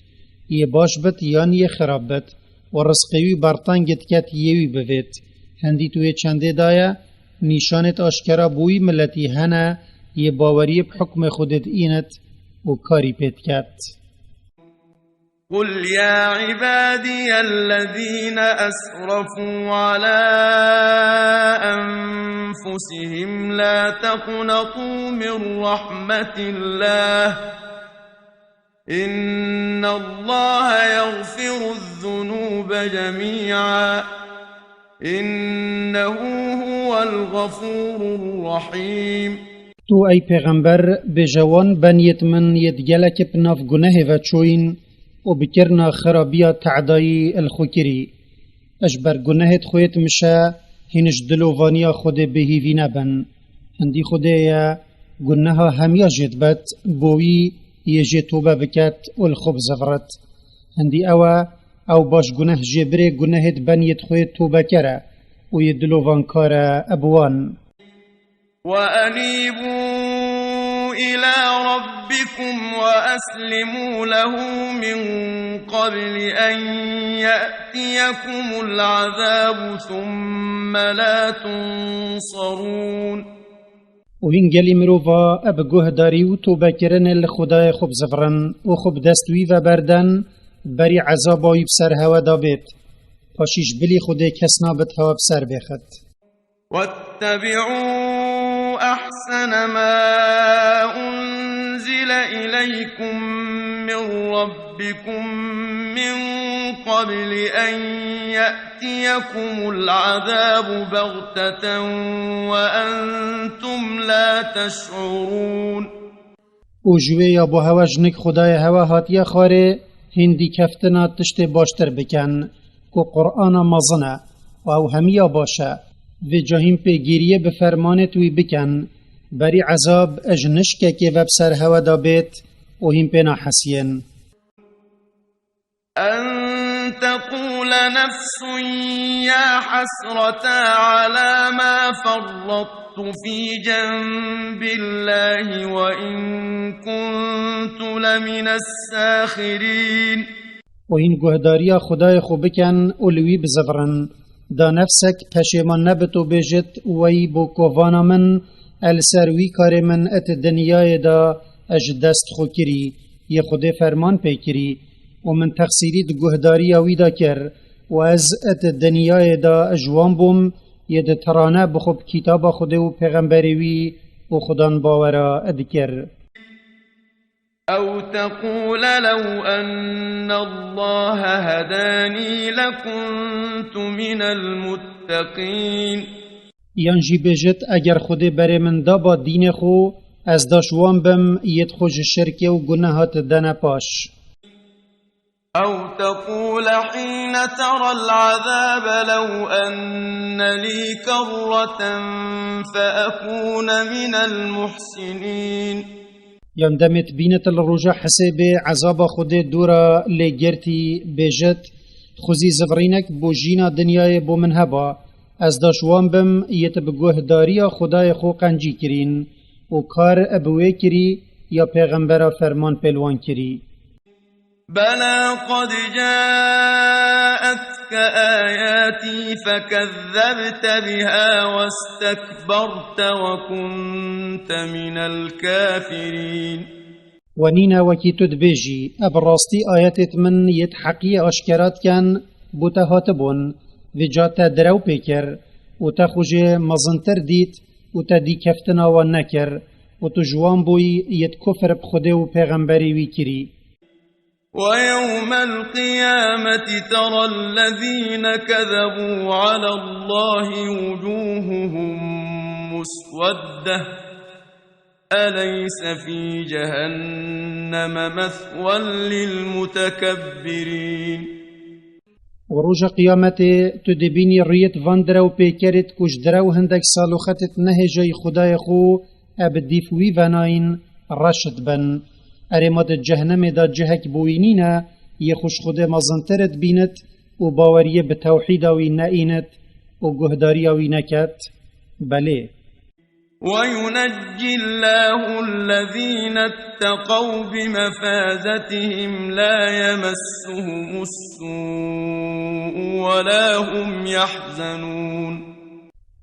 yê baş bit yan yê xirab bit, û rizqê wî berteng diket yê wî bivêt. Hindî tu yê çendê daye, nîşanêt aşkera bo wî miletî hene, yê baweriyê bi hukmê Xwedê diînit û karî pê diket. قل يا عبادي الذين أسرفوا على أنفسهم لا تقنطوا من رحمة الله إن الله يغفر الذنوب جميعا إنه هو الغفور الرحيم. Tu ey pêxember bêje wan beniyêt min yêt gelekê bi nav gunehê ve çûyîn û bikirina xirabiya te'dayî li xwe kirî. Ji ber gunehêt xwe yêt mişe hîn ji dilovaniya Xwedê bêhîvî nebin. Hindî Xwedê ye guneha hemiya jê dibet, bo wî yê jê tobe biket û li xwe bizivirit. Hindî ew e, ew baş guneh jê birê gunehêt beniyêt xwe yêt tobeker e û yê dilovankar e bi wan. وأنيبوا إلى ربكم وأسلموا له من قبل أن يأتيكم العذاب ثم لا تنصرون. Û hîn gelî mirova bi guhdarî û tobekirinê li Xwedayê xwe bizivirin û xwe bi dest wî ve berden, berî ezaba wî bi ser hewe da bêt. Paşî ji bilî Xwedê kes nabit hewe bi ser bêxit. واتبعوا أحسن ما أنزل إليكم من ربكم من قبل أن يأتيكم العذاب بغتة وأنتم لا تشعرون. Û ji wê ya bo hewe jinik Xwedayê hewe hatiye xwarê, hîn dîkeftina tiştê baştir bikin, ku Qur'ana mezin e û ew hemiya baş e. Vêca hîn pêgîriyê bi fermanêt wî bikin, berî ezab ji nişkekê ve bi ser hewe da bêt û hîn pê nahesiyên. أن تقول نفس يا حسرتى على ما فرطت في جنب الله وإن كنت لمن الساخرين. Û hîn guhdariya Xwedayê xwe bikin û li wî bizivirin. Da nefsek peşêman nebit û bêjit, wey bo kovana min, e li ser wî karê min et dinyayê de ez ji dest xwe kirî, yê Xwedê ferman pê kirî û min texsîrî di guhdariya wî de kir û ez et dinyayê de ji wan bûm, yê di tirane bi xwe bi kitaba Xwedê û pêxemberê wî û xudan bawera dikir. أو تقول لو أن الله هداني لكنت من المتقين. Yan jî bêjit, eger Xwedê berê min daba dînê xwe, ez da ji wan bim, yêt xwe ji şirkê û gunehat dene paş. أو تقول حين ترى العذاب لو أن لي كرة فأكون من المحسنين. Yan demê dibînit li roja hesêbê ezaba Xwedê dora lê girtî, bêjit, xwezî zivirînek bo jîna dinyayê bo min heba, ez da ji wan bim, yêt bi guhdariya Xwedayê xwe qencî kirîn û kar bi wê kirî ya pêxembera ferman pê li wan kirî. بلى قد جاءتك آياتي فكذبت بها واستكبرت وكنت من الكافرين. We nîne wekî tu dibêjî, ev rastî ayetêt min yêt heqiyê aşkera diken, bo te hatibûn, vêca te direw pê kir û te xwe jê mezintir dît û te dîkeftina wan nekir û tu ji wan bûyî yêt kufr bi Xwedê û pêxemberê wî kirî. ويوم القيامة ترى الذين كذبوا على الله وجوههم مسودة، أليس في جهنم مثوى للمتكبرين؟ Û roja qiyametê tu dibînî rûyêt van direw pêkerêt ku ji direw hindek saloxetêt nehêjayî Xwedayê xwe, e bi dîf wî venayîn reş dibin. Erê ma di cehennemê de cihek bo wî nîne, yê xwe ji Xwedê mezintir dibînit û baweriyê bi tewhîda wî neînit û guhdariya wî neket? Belê. وينجي الله الذين اتقوا بمفازتهم لا يمسهم السوء ولا هم يحزنون.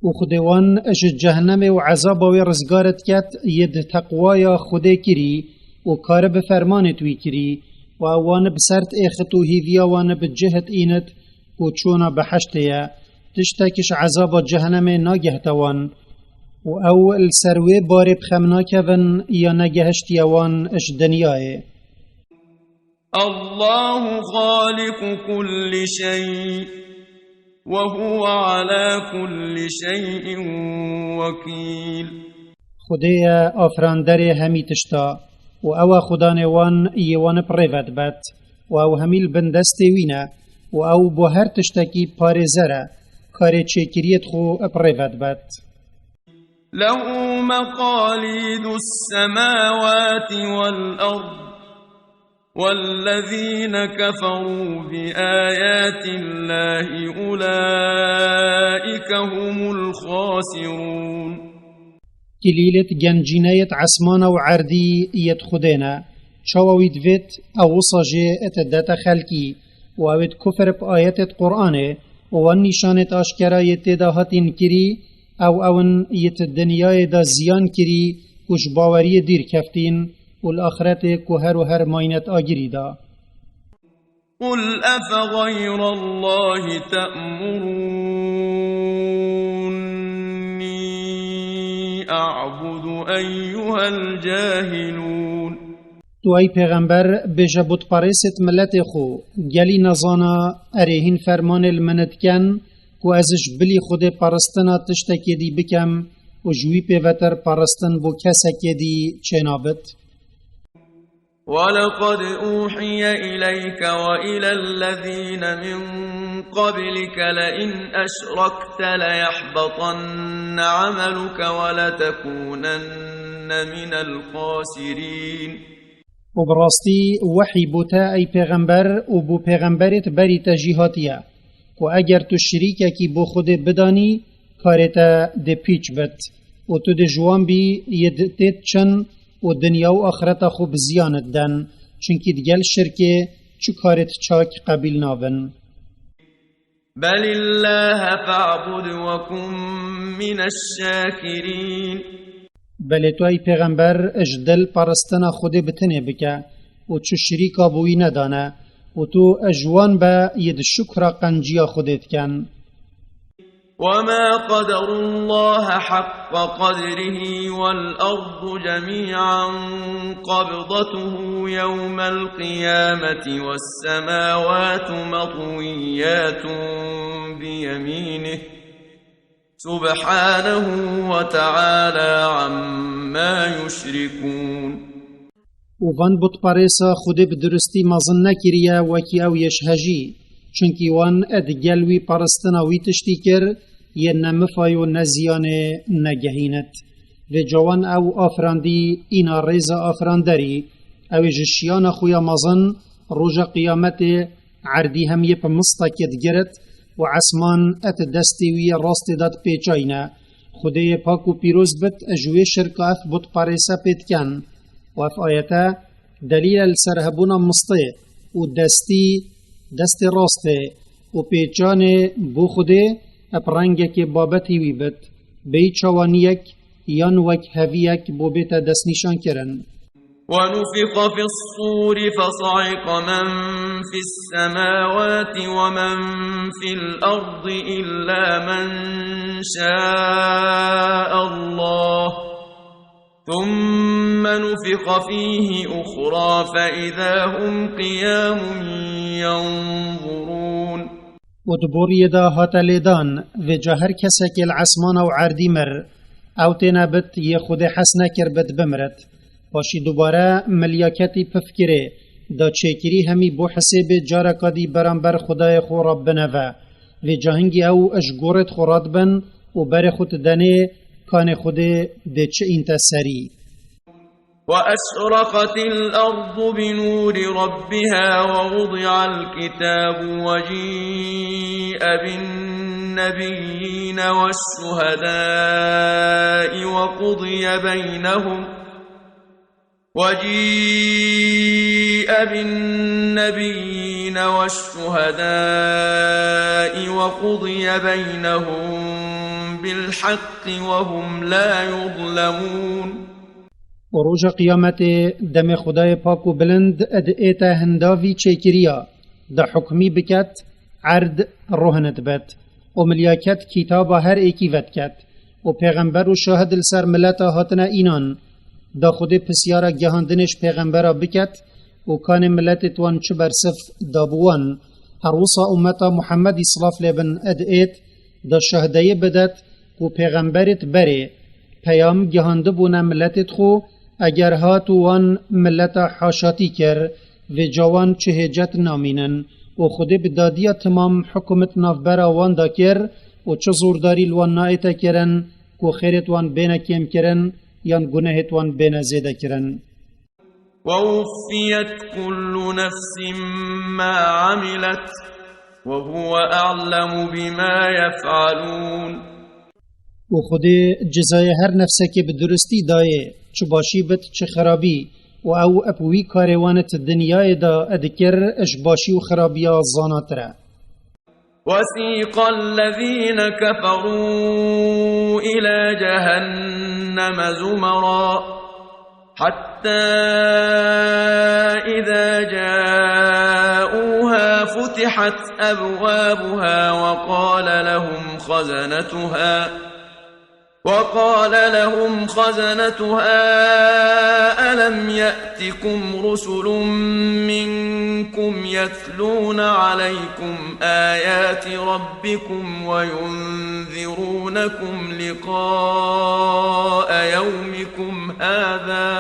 Û Xwedê wan ji cehennemê û ezaba wê rizgar diket, yê di teqwaya Xwedê kirî û kari bi fermanêt wî kirî, û ew wan bi ser êxit û hîviya wan bi cih înit ku çûna behiştê ye. Tiştek ji ezaba cehennemê nagehte wan. Û ew li ser wê barê bi xem nakevin ya negehiştiye wan ji dinyayê. الله خالق كل شيء وهو على كل شيء وكيل. Xwedê ye afranderê hemî tişta û ew e xudanê wan yê wan bi rê ve dibet û ew hemî li bin destê wî ne û ew bo her tiştekî parêzer e, karê çêkiriyêt xwe bi rê ve dibet. له مقاليد السماوات والأرض والذين كفروا بآيات الله أولئك هم الخاسرون. Kilîlêt gencîneyêt esmana û erdî yêt Xwedê ne. Çawa wî divêt, ew wisa jê didete xelkî û ew ê kufr bi ayetêt Qur'anê û wan nîşanêt aşkera yê tê de hatîn kirî, ew ew in yêt dinyayê de ziyan kirî û ji baweriyê dîr keftîn û li axretê ku her û her mayînet agirî de. قل أفغير الله تأمروني أعبد أيها الجاهلون. Tu ey pêxember bêje butperêsêt miletê xwe, gelî nezana erê hîn fermanê li min diken ku ez ji bilî Xwedê peristina tiştekê dî bikem û ji wî pêvetir peristin bo kesekê dî çênabit? ولقد أوحي إليك وإلى الذين من قبلك لئن أشركت ليحبطن عملك ولتكونن من الخاسرين. û bi rastî wehî bo te ey pêxember û bo pêxemberêt berî te jî hatiye, ku eger tu şirîkekî bo Xwedê bidanî, karê te dê pîç bit û tu dê ji wan bî yê di-, tê diçin û dinya û axireta xwe bi ziyan diden, çunkî digel şirkê çi karêt çak qebîl nabin. بل الله فاعبد وكن من الشاكرين. Belê tu ey pêxember ji dil peristina Xwedê bi tenê bike û çi şirîka bo wî nedane û tu ji wan be yê di şukra qenciya Xwedê diken. وما قدروا الله حق قدره والأرض جميعا قبضته يوم القيامة والسماوات مطويات بيمينه سبحانه وتعالى عما يشركون. û van butperêsa Xwedê bi durustî mezin nekiriye wekî ew yê ji hejî, çunkî wan digel wî peristina wî tiştî kir, yê ne mifay û ne ziyanê negehînit. Vêca wan ew afirandî îna rêza afiranderî, ew ê ji şiyana xwe ya mezin roja qiyametê erdî hem yê bi mistekê digirit û esman di destê wî yê rastê de dipêçayîne. Xwedê yê pak û pîroz bit, ji wê şirka ev butperêse pê diken. Û ev ayete delîl e li ser hebûna mistê û destî, destê rastê û pêçanê bo Xwedê bi rengekê babetî wî bit, bêyî çawaniyek yan wek heviyek bo bête destnîşankirin. ونفخ في الصور فصعق من في السماوات ومن في الأرض إلا من شاء الله، ثم نفخ فيه أخرى فإذا هم قيام ينظرون. û di boriyê de hate lêdan, vêca her kesekê li esmana û erdî mir, ew têne bit yê Xwedê hez nekir bit bimirit. Paşî dubare milyaketî pif kirê, da çêkirî hemî bo hisêbê careka dî beramber Xwedayê xwe re bineve. Vêca hingî ew ji gorêt xwe radibin û berê xwe didenê kanê Xwedê dê çi înte serî. وأشرقت الأرض بنور ربها ووضع الكتاب وجيء بالنبيين والشهداء وقضي بينهم وجيء بالنبيين والشهداء وقضي بينهم بالحق وهم لا يظلمون. û roja qiyametê demê Xwedayê pak û bilind diête hindavî çêkiriya, da hukmî biket, erd rohin dibet û milyaket kitaba her êkî vediket û pêxember û şahid li ser mileta hatine înan, da Xwedê pisyara gehandinê ji pêxembera biket û kanê miletê wan çi bersif da bi wan. Her wisa ummeta Muhemmedî silav lê bin diêt, da şahdeyê bidet ku pêxemberêt berê peyam gihandibûne miletêt xwe, eger hat û wan mileta haşatî kir, vêca wan çi hêcet namînin û Xwedê bi dadiya timam hukumit navbera wan da kir û çi zordarî li wan naête kirin ku xêrêt wan bêne kêmkirin yan gunehêt wan bêne zêdekirin. ووفيت كل نفس ما عملت وهو أعلم بما يفعلون. û Xwedê cizayê her nefsekê bi duristî dayê, çi başî bit, çi xirabî, û ew bi wî karê wan di dinyayê de dikir, ji başî û xirabiya zanatir e. وسيق الذين كفروا إلى جهنم زمرا حتى إذا جاءوها فتحت أبوابها وقال لهم خزنتها وقال لهم خزنتها ألم يأتكم رسل منكم يتلون عليكم آيات ربكم وينذرونكم لقاء يومكم هذا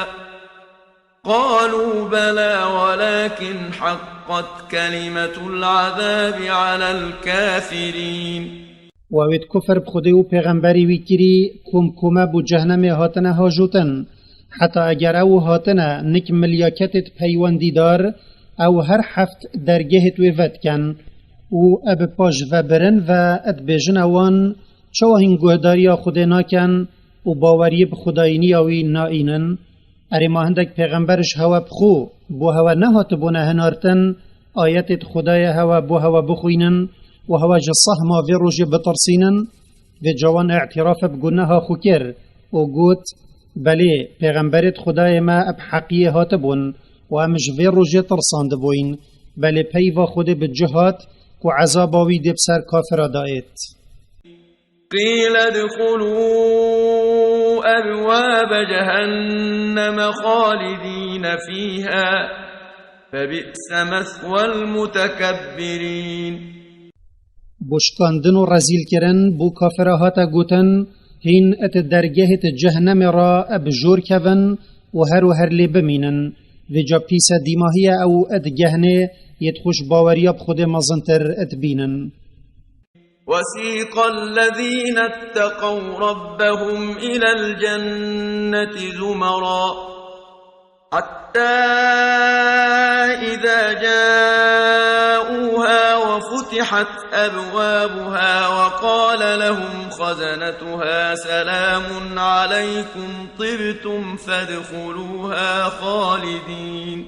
قالوا بلى ولكن حقت كلمة العذاب على الكافرين. û ew ê kufr bi Xwedê û pêxemberî wî kirî, kom kome bo cehnemê hatine hajotin. Heta eger ew hatine nik milyaketêt peywendîdar, ew her heft dergehêt wê vediken û eb paş vebirin ve dibêjine wan, çawa hîn guhdariya Xwedê naken û baweriyê bi xwedayîniya wî naînin? Erê, ma hindek pêxember ji hewe bi xwe bo hewe nehatibûne hinartin, ayetêt Xwedayê hewe bo hewe bixwînin û hewe ji sehma vê rojê bitirsînin? Vêca wan îtîraf bi guneha xwe kir û got, belê, pêxemberêt Xwedayê me bi heqiyê hatibûn û em ji vê rojê tirsandibûyn. Belê peyva Xwedê bi cih hat ku ezaba wî dê bi ser kafira daêt. قيل ادخلوا أبواب جهنم خالدين فيها فبئس مثوى المتكبرين. Bo şikandin û rezîlkirin bo kafira hate gotin, hîn di dergehê di cehnemê re bi jor kevin û her û her lê bimînin. Vêca pîse dîmahiye ew di gehnê yê di xwe ji baweriya bi Xwedê mezintir dibînin. وسيق الذين اتقوا ربهم إلى الجنة زمرا حتى إذا جاءوها وفتحت أبوابها وقال لهم خزنتها سلام عليكم طبتم فادخلوها خالدين.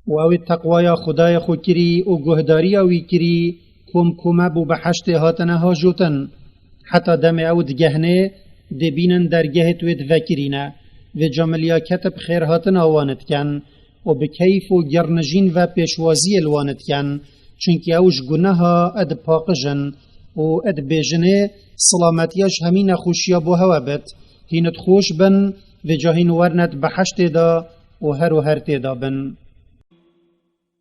û ew ê teqwaya Xwedayê xwe kirî û guhdariya wî kirî, kom kome bo beheştê hatine hajotin. Heta demê ew digehnê, dê bînin dergehê wê divekirîne. Vêca milyaket bi xêrhatina wan dikin û bi keyf û gernijîn ve pêşwaziyê li wan dikin, çunkî ew ji guneha dipaqijin û dibêjinê, silametiya ji hemî nexweşiya bo hewe bit, hîn xweş bin, vêca hîn wernet behiştê de û her û her tê de bin.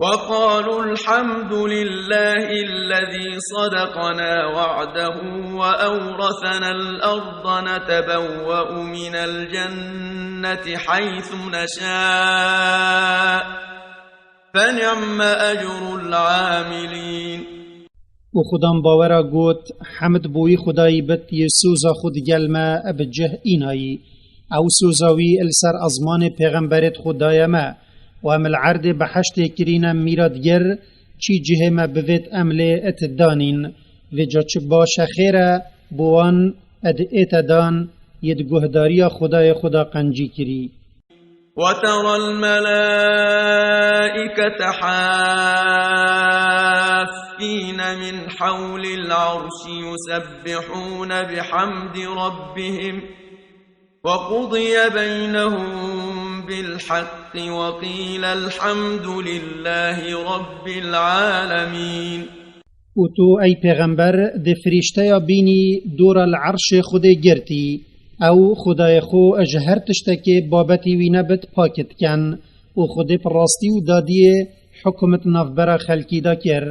وقالوا الحمد لله الذي صدقنا وعده وأورثنا الأرض نتبوأ من الجنة حيث نشاء فنعم أجر العاملين. û Xudan bawera got, Hemd bo wî Xudayî bit, yê soza xwe digel me bi cih înayî. Ew soza wî li ser ezmanê pêxemberêt xwe daye me û em li erdê behiştê kirîne mîra digir, çî cihê me bivêt em lê it danîn. Vêca çi baş e xêr e bo wan ed ête dan, yê di guhdariya Xudayê xwe de qencî kirî. وترى الملائكة حافين من حول العرش يسبحون بحمد ربهم وقضي بينهم بالحق وقيل الحمد لله رب العالمين. û tu, ey pêxember, dê firîşteya bînî dora li erşê Xwedê girtî. Ew Xwedayê xwe ji her tiştekê babetî wî nebit pak dikin û Xwedê bi rastî û dadiyê hukm di navbera xelkî de kir.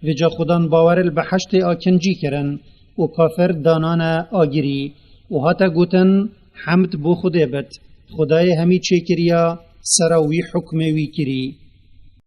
Vêca Xudan bawer li behiştê a kincî kirin û kafir danane agirî û hate gotin, Hemd bo Xwedê bit, Xwedayê hemî çêkiriya sera wî hukmê wî kirî.